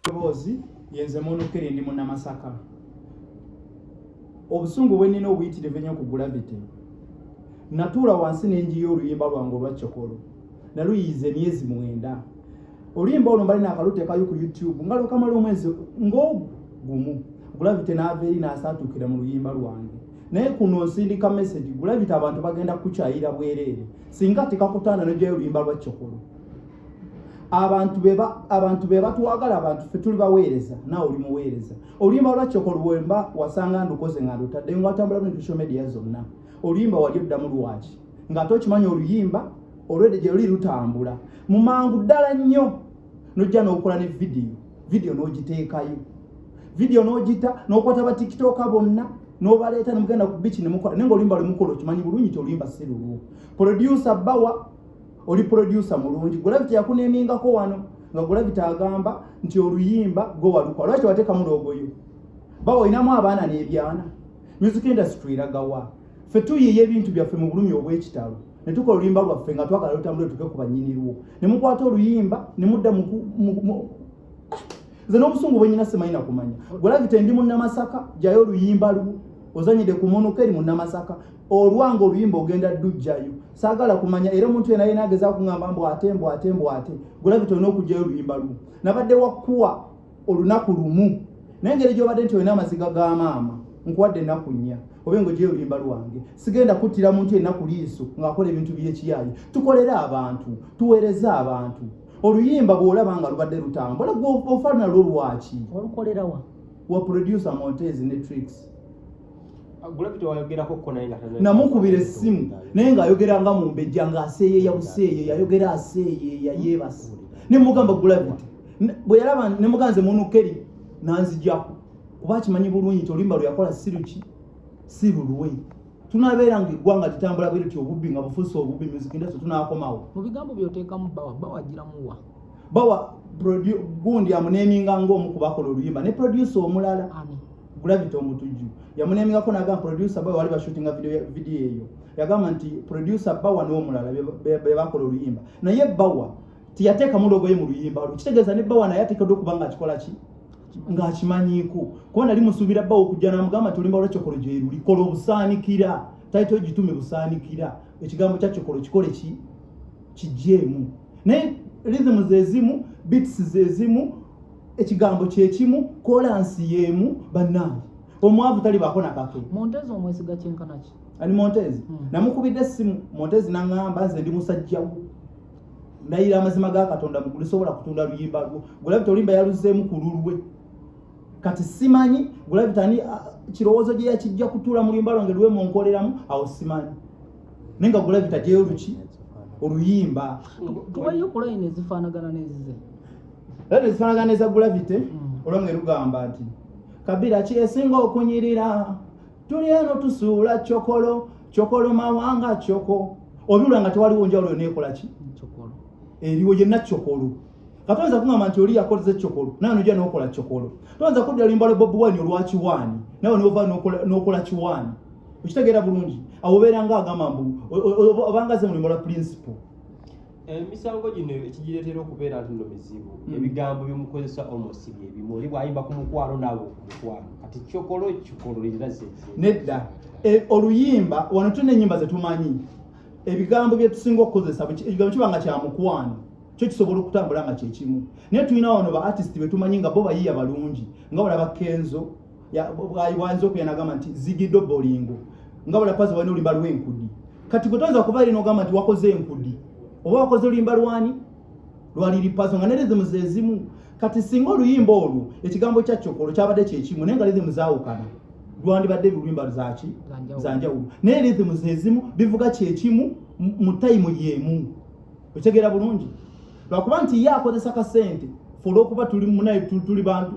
Ddoboozi yenze Munukiri, ndi Munnamasaka. Obusungu bwe nnina obuyitirivu ennyo ku Gravity. Natuula wansi ne njiya oluyimba lwange olwa Cokolo. Naluyiyiza emyezi 9. Oluyimba olwo mbali naakaluteekayo ku YouTube nga lwakamala omwezi ng'ogumu. Gravity n'ava eri n'asaatuukira mu luyimba lwange. Naye kuno nsindika message, Gravity, abantu bagenda kukukyayira bwereere singa tekakutaana n'oggyayo oluyimba lwa Cokolo. Abantu be batwagala, abantu ffe tuli baweereza, naawe oli muweereza. Oluyimba lwa Cokolo bwemba wasanga ndukoze nga ndutadde nga watambula mu social media zonna, oluyimba wali oddamu lwaki ng'ate okimanyi oluyimba olwedde gye luli lutambula mu mangu ddala nnyo, nojja n'okola ne vidiyo n'ogiteekayo, vidiyo n'ogita n'okwata ba TikToker bonna n'obaleeta ne mugenda ku beach ne mukola, naye ng'oluyimba lwe mukola okimanyi bulungi nti oluyimba si lulwo. Producer Bawa, oli producer mulungi. Gravity yakunemingako wano nga Gravity agamba nti oluyimba gwe walukola, lwaki tewateekamu logo yo? Bawa, olinamu abaana n'ebyana. Music industry eragawa? Ffe tuyiiya ebintu byaffe mu bulumi obw'ekitalo ne tukola oluyimba lwaffe nga twagala lutambule tuke ku bannyinirwo, ne mukwata oluyimba ne mudda nze n'obusungu bwe nyina simanyi nakumanya. Gravity, ndi Munnamasaka, jjayo oluyimba lwo. Ozanyidde ku Munukeri Munnamasaka, olwange oluyimba ogenda ddujjayo. Saagala kumanya era omuntu yena yena agezaako kuŋŋamba mbu ate, mbu ate, mbu ate. Gravity, olina okuggyayo oluyimba lwo. Nabadde wakkuwa olunaku lumu, naye engeri gy'obadde nti olina amaziga ga maama, nkuwadde ennaku 4 oba ng'oggyeyo oluyimba lwange. Sigenda kuttira muntu yenna ku liiso ng'akola ebintu by'ekiyaayi. Tukolere abantu, tuweereze abantu. Oluyimba bw'olaba nga lubadde lutambula, gwe ofa nalwo lwaki? Olukolerawa? Wa producer Montez ne Tricks. Gravity wayogerako ko naye nga Namukubira essimu naye ng'ayogera nga mumbejja, ng'aseeyeeya buseeyeeya, ayogera aseeyeeya, yeebase. Ne mugamba Gravity bwe yalaba ne muganze Munukeri nanzijako, kuba akimanyi bulungi nti oluyimba lwe yakola si luki, si lulwe. Tunabeera nga eggwanga litambula bwe luti, obubbi nga bufuuse obubbi, music industry tunaakomawo. Mu bigambo byoteekamu Bawa, Bawa agiramuwa? Bawa gundi amuneminga ng'omu ku bakola oluyimba ne producer omulala. Ani? Gravity Omutujju yamunemingako nagamba producer Bawa, wali bashootinga video eyo, yagamba nti producer Bawa n'omulala be bakola oluyimba, naye Bawa teyateekamu logo ye mu luyimba lwe. Kitegeeza ne Bawa naye ateekeddwa okuba nga akikola ki, ng'akimanyiiko, kuba nali musuubira Bawa okujja n'amugamba nti oluyimba lwa Kyokolo gye luli, kola obusaanikira, title gitume busaanikira, ekigambo kya Kyokolo kikole ki, kijjeemu. Naye rhythm zezimu, beats zezimu, ekigambo kyekimu, chorus yemu. Bannange, omwavu talibaako nakake. Montezi omwesiga kyenkana ki? Ani, Montezi? Mm. Namukubidde essimu Montezi naŋŋamba, nze ndi musajjawo, ndayira amazima ga Katonda mugulu, sobola kutunda luyimba lwo. Gravity oluyimba yaluzeemu ku lulwe. Kati simanyi Gravity ani kirowoozo gye yakijja kutuula mu luyimba lwange lwe munkoleramu awo, simanyi, naye nga Gravity ajeyo luki, oluyimba. Tuweyo ku layini ezifaanagana n'ezize. Era nezifaanagana eza Gravity. Olwange lugamba nti kabira ki esinga okunyirira, tuli eno tusuula Kyokolo, Kyokolo mawanga kyoko obiwula nga tewaliwo njawulo yonna ekola ki Kyokolo eriwo yenna Kyokolo. Katoyinza kugamba nti oli yakozesa Kyokolo nawe nojja nokola Kyokolo. Toyinza kuddira luyimba lwa Bobi Wine olwa kiwaani nawe nova n'okola kiwaani. Okitegeera bulungi? Awo obeera nga agamba mbu obanga ze mu luyimba lwa Principal. Emisango gino ekigireetera okubeera nti nno mizibu, ebigambo byemukozesa almost byebimu. Oli bw'ayimba ku mukwano, naawe ku mukwano. Kati Kyokolo, Kyokolo era ze Nedda. Oluyimba wano tulina ennyimba zetumanyi ebigambo bye tusinga okukozesa. Ekigambo kiba nga kya mukwano, kyo kisobola okutambula nga kyekimu, naye tulina wano ba artist betumanyi nga bo bayiya balungi, nga olaba Kenzo bwayinza okuya nagamba nti zigido bolingo, nga bula Pazo balina oluyimba lw'enkudi. Kati gwe toyinza kuva eri n'ogamba nti wakoze enkudi oba wakoze oluyimba lwani, lwaliri Pazo, nga ne rhythm zezimu. Kati singa oluyimba olwo ekigambo kya Kyokolo kyabadde kyekimu naye nga rhythm zaawukana, lwandibadde luyimba zaki? Zanjawulo. Zanjawulo, naye rhythm zezimu, bivuga kyekimu mu time yemu. Otegeera bulungi? Lwakuba nti ye akozesa kasente fe, olwokuba tuli munaye, tuli bantu,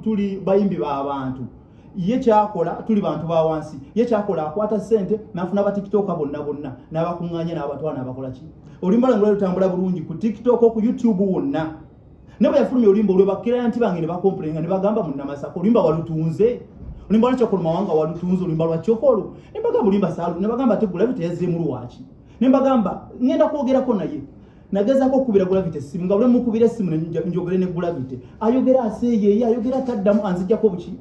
tuli bayimbi b'abantu. Ye kyakola, tuli bantu ba wansi, ye kyakola akwata sente n'afuna ba TikToker bonna bonna n'abakuŋŋaanya n'abatwala n'abakola ki, oluyimba lwange lwali lutambula bulungi ku TikTok, ku YouTube wonna, naye bwe yafulumya oluyimba olwo, bakirayanti bange ne bacomplaininga ne bagamba, "Munnamasaka, oluyimba walutunze, oluyimba lwa Kyokolo mawanga walutunze, oluyimba lwa Kyokolo." Ne mbagamba oluyimba saalu, ne bagamba, "Ate Gravity yazzeemu lwaki?" Ne mbagamba ngenda kwogerako naye. Nagezaako okukubira Gravity essimu, nga buli mukubira essimu njogere ne Gravity, ayogera aseeyeeye, ayogera taddamu, anzijjako buki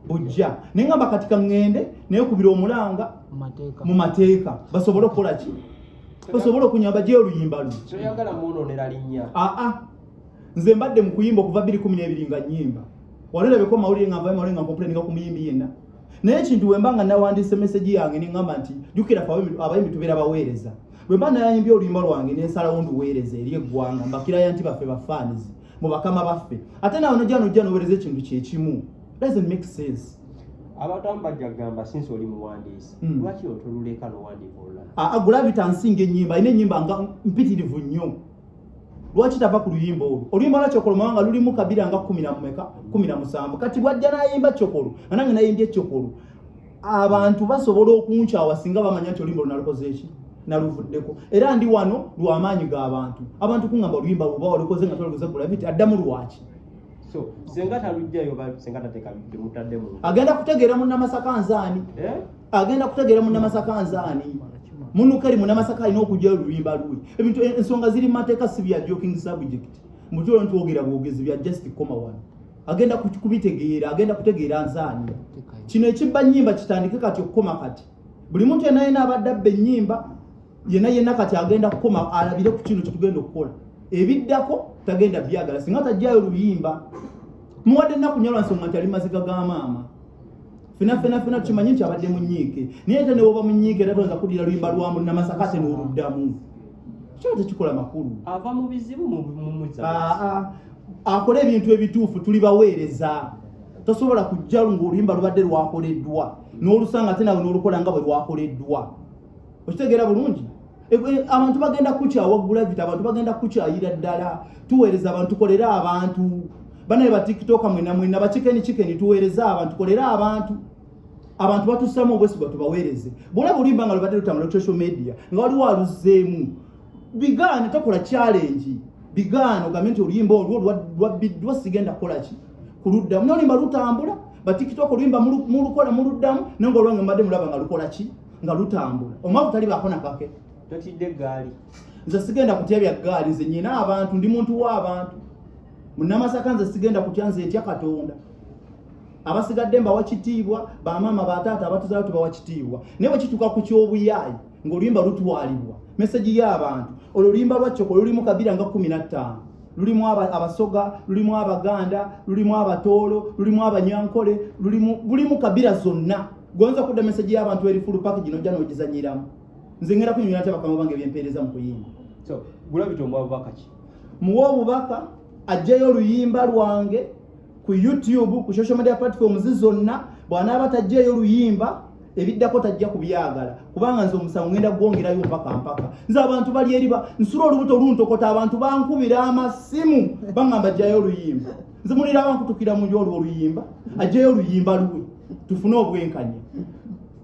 bujja. Naye ngamba kati kaŋŋende naye kubira omulanga mu mateeka basobole okukola ki, basobole okunyamba gye oluyimba lu. Toyagala mwononera linnya. Aa, nze mbadde mu kuyimba okuva 2012 nga nnyimba. Walirabeko mawulire nga nvayo mawulire nga ncomplaininga ku muyimbi yenna? Naye ekintu bwe mba nga nawandiise message yange ne ŋŋamba nti jjukira ffe abayimbi tubeera baweereza, bwe mba nayimbye oluyimba lwange nensalawo nduweereza eri eggwanga, mbakiraya nti baffe bafaanizi mu bakama baffe, ate naawe nojja nojja noweereza ekintu kyekimu, doesn't make sense. Abantu abamu bajja kugamba since oli muwandiisi, lwaki otoluleka n'owandiika olulala? Aa, Gravity ansinga ennyimba, alina ennyimba nga mpitirivu nnyo. Lwaki tava ku luyimba olwo? Oluyimba lwa Kyokolo mawanga lulimu kabira nga kumi na mumeka, 17. Kati bwajja n'ayimba Kyokolo, anange nayimbye Kyokolo, abantu basobola okunkyawa singa bamanya nti oluyimba olwo nalukoze eki, naluvuddeko. Era ndi wano lw'amaanyi g'abantu, abantu kuŋŋamba oluyimba bwoba walukoze nga tolukoze, Gravity addamu lwaki? So senga talujjayo, senga tateeka bimutadde mu Agenda kutegeera Munnamasaka nzaani. Eh? Agenda kutegeera Munnamasaka nzaani. Munukeri Munnamasaka alina okugyayo oluyimba lwe. Ebintu, ensonga ziri mu mateeka, si bya joking subject. Mutulo ntwogera bwogezi bya just koma wano. Agenda kubitegeera, agenda kutegeera nzaani. Kino ekibba nnyimba kitandike kati okukoma. Kati buli muntu yenna yenna abadde abba ennyimba yenna yenna kati agenda kukoma, alabire ku kino kyetugenda okukola. Ebiddako tagenda byagala singa tajjayo luyimba. Muwadde ennaku nnyo lwa nsonga nti ali maziga ga maama. Fena fena fena tukimanyi nti abadde mu nnyiike, naye ate newoba mu nnyiike era toyinza kuddira luyimba lwa Munnamasaka ate n'oluddamu. Kiba tekikola makulu. Ava mu bizibu mumuzza. Aa, akole ebintu ebituufu, tuli baweereza. Tosobola kujja ng'oluyimba lubadde lwakoleddwa n'olusanga ate nawe n'olukola nga bwe lwakoleddwa. Okitegeera bulungi? Abantu bagenda kukyawa Gravity, abantu bagenda kukyayira ddala. Tuweereza abantu, tukolere abantu. Banaye ba TikTok mwena mwena bakikeni kikeni, tuweereze abantu, tukolere abantu. Abantu batussamu obwesigwa, tubaweereze. Bwolaba oluyimba nga lubadde lutambula ku social media nga waliwo aluzzeemu, bigaane, tokola challenge, bigaane, ogambe nti oluyimba olwo lwabbiddwa, sigenda kukola ki kuluddamu. Naye oluyimba lutambula, ba TikTok oluyimba mulukola muluddamu, naye nga olwange mbadde mulaba nga lukola ki, nga lutambula. Omwavu tali baako nakake. Totidde eggaali? Nze sigenda kutya bya ggaali. Nze nyina abantu, ndi muntu w'abantu, Munnamasaka. Nze sigenda kutya, nze ntya Katonda. Abasigadde mbawa kitiibwa, bamaama, bataata abatuzaala tubawa kitiibwa, naye bwe kituuka ku ky'obuyaayi ng'oluyimba lutwalibwa, message y'abantu, olwo oluyimba lwa Kyoko lulimu kabira nga 15, lulimu Abasoga, lulimu Abaganda, lulimu Abatoolo, lulimu Abanyankole, lulimu bulimu kabira zonna. Gonza kudda message y'abantu eri full package, nojja n'ogizanyiramu. Nze ngenda kunyumira nti abakama bange byempeereza mu kuyimba. So Gravity omuwa bubaka ki? Muwe obubaka ajjeyo oluyimba lwange ku YouTube, ku social media platforms zonna. Bw'anaaba tajjeeyo luyimba, ebiddako tajja kubyagala, kubanga nze omusango ngenda gwongerayo mpaka mpaka. Nze abantu bali eri nsula olubuto luntokota, abantu bankubira amasimu baŋŋamba ajjayo oluyimba. Nze mulira bankutukira mu nju olwo oluyimba, ajjayo oluyimba lwe tufune obwenkanya.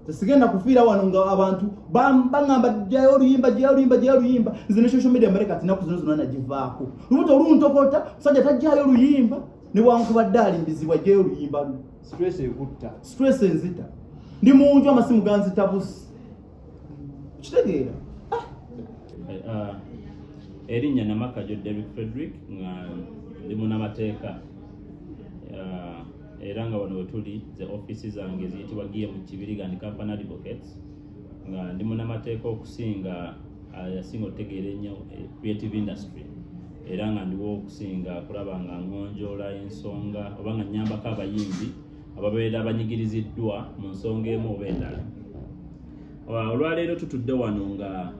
Tesigenda kufiira wano nga abantu baŋŋamba jjayo oluyimba, jjayo oluyimba, jjayo oluyimba. Nze ne social media mbale kati naku zino zonna nagivaako, lubuto luntokota, musajja tajjayo oluyimba newankubadde alimbizibwa. Ajjayo oluyimba lwe. Stress ekutta. Stress enzita, ndi munju amasimu ganzita busi, kitegeera? Erinnya Namakajo Derrick Frederick, nga ndi munamateeka, era nga wano wetuli ze office zange ziyitibwa GM Kibiriga and Company Advocates, nga ndi munamateeka okusinga yasinga okutegeera ennyo creative industry, era nga ndiwo okusinga kulaba nga ngonjoola ensonga oba nga nnyambako abayimbi ababeera banyigiriziddwa mu nsonga emu oba endala. Olwaleero tutudde wano nga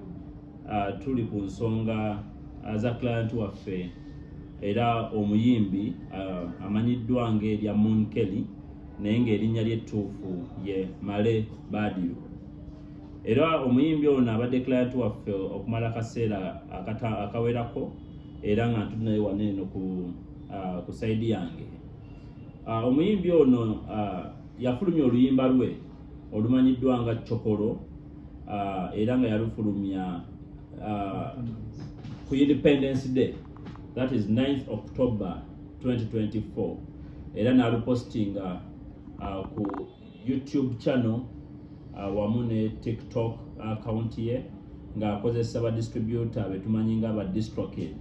tuli ku nsonga za client waffe era omuyimbi amanyiddwa ng'erya Moon Kelly, naye ng'erinnya ly'ettuufu ye Male Badio. Era omuyimbi ono abadde client waffe okumala akaseera akawerako, era nga ntudde naye wano eno ku side yange. Omuyimbi ono yafulumya oluyimba lwe olumanyiddwa nga Chokolo, era nga yalufulumya ku Independence Day, that is 9th October 2024, era n'alupostinga ku YouTube channel wamu ne TikTok account ye. Ng'akozesa ba distributor betumanyi nga ba DistroKid,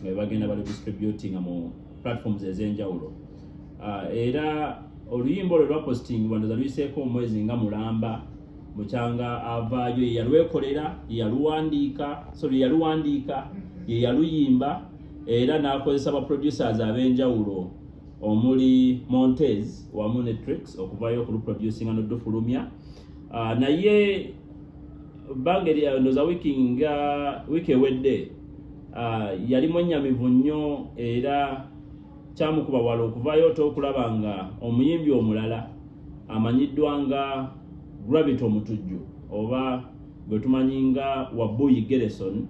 nga bebagenda bali distributing mu platforms ez'enjawulo. Era oluyimba olwo lwapostingibwa, ndoza luyiseeko omwezi nga mulamba mukyanga avaayo. Ye yalwekolera, ye yaluwandiika, sorry, yaluwandiika, ye yaluyimba, era n'akozesa ba producers ab'enjawulo omuli Montez wamu ne Trix okuvayo okuluproducinga n'odufulumya. Naye bbanga ndoza wiiki nga wiiki ewedde, yali mwennyamivu nnyo era kyamukuba wala okuvaayo ote okulaba nga omuyimbi omulala amanyiddwa nga Gravity Omutujju, oba gwe tumanyi nga Wabuyi Gerson,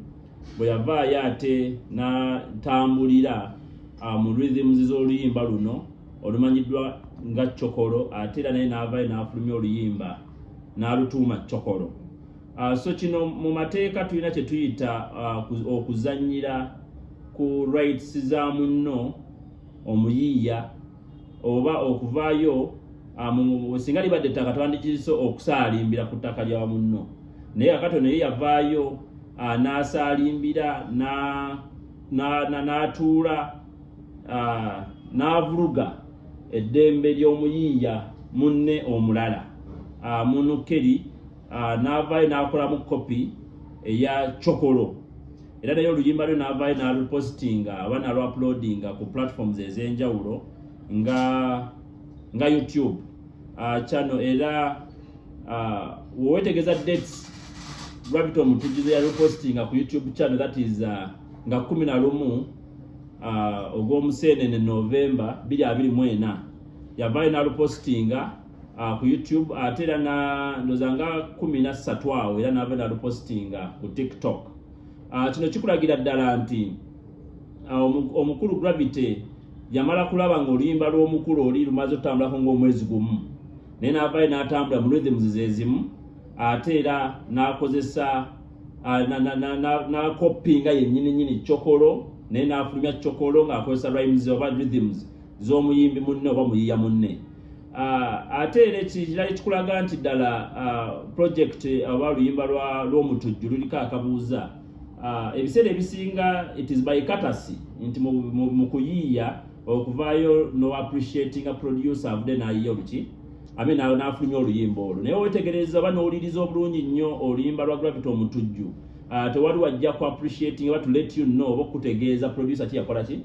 bwe yavaayo ate n'atambulira mu rhythms z'oluyimba luno olumanyiddwa nga Chokolo, ate era naye n'avaayo n'afulumya oluyimba n'alutuuma Chokolo. So kino mu mateeka tulina kye tuyita okuzannyira ku rights za munno omuyiiya, oba okuvaayo singa libadde ettaka twandikiriso okusaalimbira ku ttaka lya munno. Naye kakati naye yavaayo n'asaalimbira, n'atuula, n'avuluga eddembe ly'omuyiiya munne omulala, Munukeri, n'avaayo n'akolamu kopi eya Chokolo, era naye oluyimba lwe n'avaayo n'alupositinga oba n'aluuploadinga ku platforms ez'enjawulo nga YouTube channel. Era wewetegereza dates Gravity Omutujju ze yalupostinga ku YouTube channel, that is nga 11 ogw'omusenene, November 2024, yavaayo n'alupostinga ku YouTube. Ate era ndoza nga 13 awo era n'ava n'alupostinga ku TikTok. Kino kikulagira ddala nti omukulu Gravity yamala kulaba ng'oluyimba lw'omukulu oli lumaze otambulako ng'omwezi gumu, naye n'avaayo n'atambula mu rhythms zezimu, ate era n'akozesa n'akopinga yennyini nyini Chokolo, naye n'afulumya Chokolo ng'akozesa rhymes oba rhythms z'omuyimbi munne oba muyiya munne. Ate era ekirala ekikulaga nti ddala project oba oluyimba lw'omutujju luliko akabuuza, ebiseera ebisinga it is by courtesy nti mu kuyiiya okuvaayo no appreciatinga producer avudde n'ayiya oluki ame n'afulumya oluyimba olwo. Naye wetegereza oba n'owuliriza obulungi nnyo oluyimba lwa Gravity Omutujju, tewali wajja ku appreciating oba to let you know oba okutegeeza producer ki yakola ki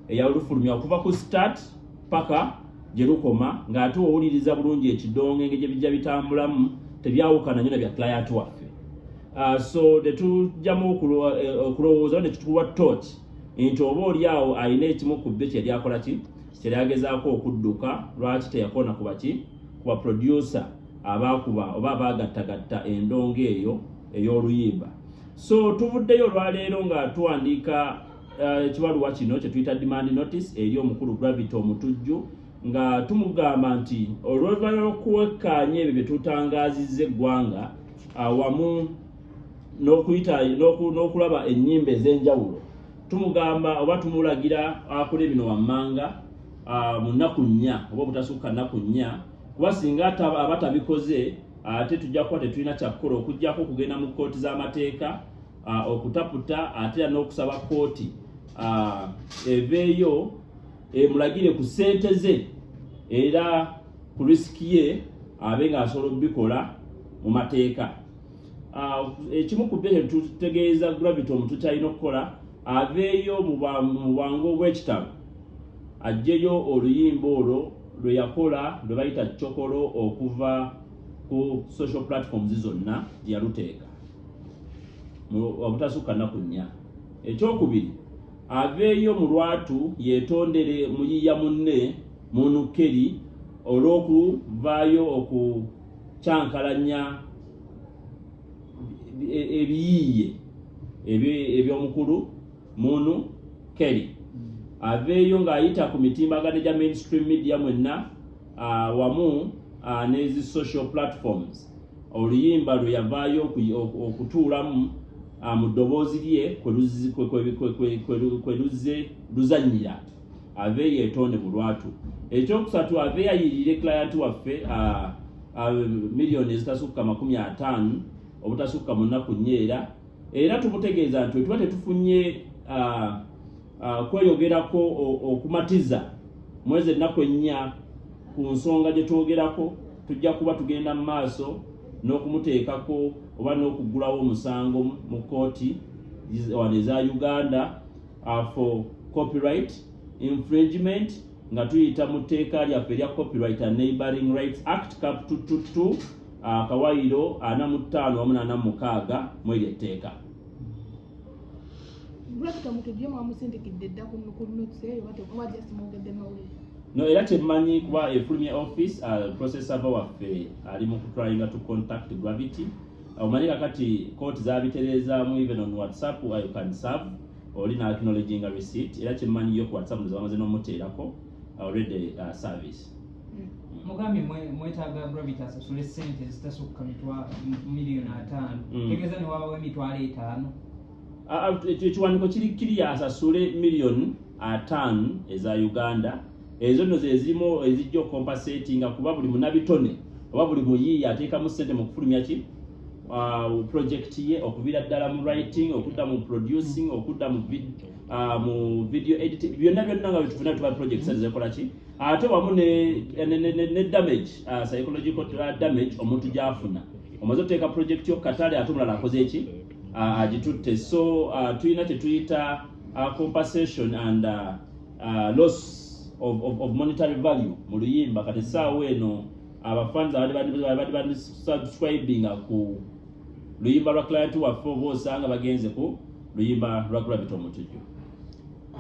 eyalufulumya okuva ku start paka gye lukoma, ng'ate owuliriza bulungi ekidongo engeri gye bijja bitambulamu tebyawukana nnyo na bya client waffe. So tetujjamu okulowooza ne kituwa torch nti oba oli awo alina ekimu ku byo kyeyali akola ki kyeyali agezaako okudduka. Lwaki teyakona kuba ki kuba producer abaakuba oba abaagattagatta endongo eyo ey'oluyimba? So tuvuddeyo olwaleero nga tuwandiika ekibaluwa kino kye tuyita demand notice eri omukulu Gravity Omutujju, nga tumugamba nti oluvannyuma lw'okwekkaanya ebyo bye tutangaazizza eggwanga, awamu n'okuyita n'okulaba ennyimba ez'enjawulo, tumugamba oba tumulagira akole bino wammanga mu nnaku 4 oba obutasukka nnaku 4, kuba singa aba tabikoze, ate tujja kuba tetulina kyakukola okuggyako okugenda mu kkooti z'amateeka, okutaputa, ate era n'okusaba kkooti eveeyo emulagire ku ssente ze era ku risk ye abe ng'asobola okubikola mu mateeka. Ekimu ku byo tutegeeza Gravity Omuntu kyalina okukola, aveeyo mu bwangu obw'ekitabo aggyeyo oluyimba olwo lwe yakola lwe bayita Chokolo okuva ku social platforms zonna gye yaluteeka obutasukka nnaku 4. Ekyokubiri, aveeyo mu lwatu yeetondere muyiya munne Munukeri olw'okuvaayo okukyankalanya ebiyiiye eby'omukulu Munu Keri. Aveeyo ng'ayita ku mitimbagano gya mainstream media mwenna, wamu n'ezi social platforms, oluyimba lwe yavaayo okutuulamu mu ddoboozi lye kwe luzze luzannyira, aveeyo yeetonde mu lwatu. Ekyokusatu, aveeyo ayirire client waffe miliyoni ezitasukka 50 obutasukka mu nnaku 4 era. Era tumutegeeza nti wetuba tetufunye kweyogerako okumatiza mwezi ennaku 4 ku nsonga gye twogerako, tujja kuba tugenda mu maaso n'okumuteekako oba n'okuggulawo omusango mu kooti wano eza Uganda for copyright infringement, nga tuyita mu tteeka lyaffe erya Copyright and Neighboring Rights Act, Cap 222, akawayiro 45 wamu n'46 mu eryo etteeka. Lwaki Mutujju mwamusindikidde dda ku notice eyo, oba just mwogedde mawulire? No, era kyemmanyi kuba efulumya office, process server waffe ali mu kutryinga to contact Gravity. Omanyi kakati kooti zabitereezaamu, even on WhatsApp you can serve oli na acknowledging a receipt. Era kyemmanyi yo ku WhatsApp nze bamaze n'omuteerako already service. Mugambye mwetaaga Gravity asasule sente ezitasukka 5 miliyoni. Tegeeza ne wabawo 50,000? Ekyo ekiwandiiko kiri kiriya, asasule 50 miliyoni eza Uganda. Ezo nno zezimu ezijja okucompensatinga, kuba buli munabitone oba buli muyiiya ateekamu sente mu kufulumya ki project ye, okuviira ddala mu writing, okudda mu producing, okudda mu video editing, byonna byonna nga bitufuna tuba project sente zekola ki, ate wamu ne damage, psychological damage omuntu gy'afuna omaze oteeka project yo katale, ate omulala akoze eki, agitutte. So tulina kyetuyita compensation and loss of monetary value mu luyimba. Kati essaawa eno abafans abadde bandi subscribinga ku luyimba lwa client waffe oba osanga bagenze ku luyimba lwa Gravity Omutujju.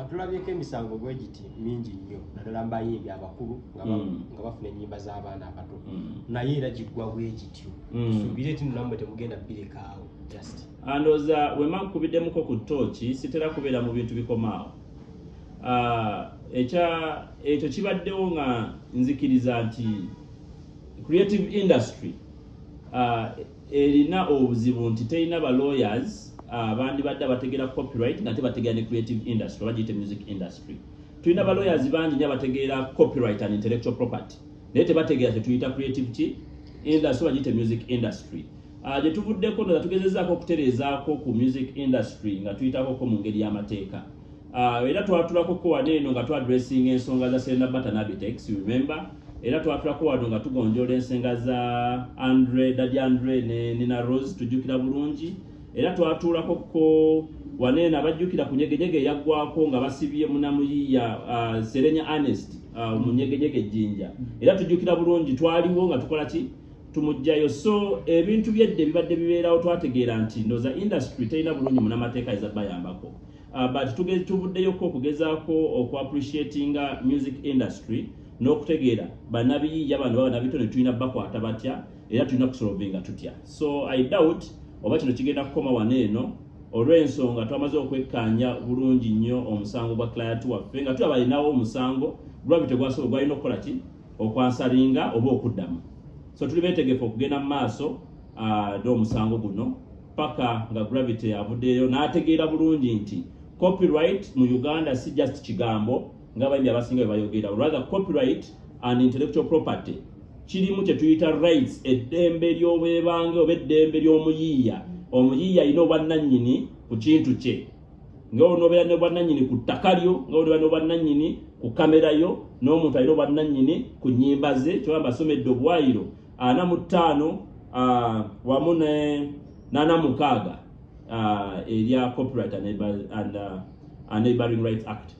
Atulabyeko emisango bwe giti mingi nnyo, naddala mu bayimbi abakulu nga nga bafuna ennyimba z'abaana abato, naye era giggwa bwe gityo. Tusuubire nti nno nammwe temugenda birekaawo just. Ndowooza wema nkubiddemuko ku ttooki, sitera kubeera mu bintu bikomaawo. Ekyo kibaddewo nga nzikiriza nti creative industry erina obuzibu nti terina ba lawyers bandibadde abategeera copyright nga tebategeera ne creative industry oba giyite music industry. Tulina ba lawyers bangi nnyo abategeera copyright and intellectual property, naye tebategeera kyetuyita creative ki industry oba giyite music industry. Gye tuvuddeko ndoza tugezezaako okutereezaako ku music industry nga tuyitakoko mu ngeri y'amateeka. Era twatulakoko wano eno nga twaddressinga ensonga za Serena Bata n'Abitex, you remember. Era twatulako wano nga tugonjoola ensonga za Andre, Daddy Andre ne Nina Rose, tujjukira bulungi. Era twatuulakoko wano eno abajjukira ku nyegenyege eyaggwako nga basibye munamuyiya Serenya Ernest mu nyegenyege ejjinja. Era tujjukira bulungi twaliwo nga tukola ki, tumuggyayo. So ebintu byedde ebibadde bibeerawo, twategeera nti ndowooza industry terina bulungi munamateeka eza bayambako. But tuvuddeyoko okugezaako okuappreciatinga music industry n'okutegeera bannabiyiiya bano baba nabitone tulina bakwata batya, era tulina kusolvinga tutya. So I doubt oba kino kigenda kukoma wano eno, olw'ensonga twamaze okwekkaanya bulungi nnyo omusango gwa client waffe nga tulaba alinawo omusango Gravity gwasobola gwalina okukola ki, okwansweringa oba okuddamu. So tuli beetegefu okugenda mu maaso n'omusango guno paka nga Gravity avuddeyo n'ategeera bulungi nti copyright mu Uganda si just kigambo ng'abayimbi abasinga bwe bayogera. Rather, copyright and intellectual property kirimu kye tuyita rights, eddembe ly'obwebange oba eddembe ly'omuyiiya. Omuyiiya alina obwannannyini ku kintu kye, nga onoobeera n'obwannannyini ku ttaka lyo, nga onobeera n'obwannannyini ku kamera yo, n'omuntu alina obwannannyini ku nnyimba ze. Kyobamba basomedde obuwaayiro 45 wamu ne n'46 erya Copyright and Neighboring Rights Act.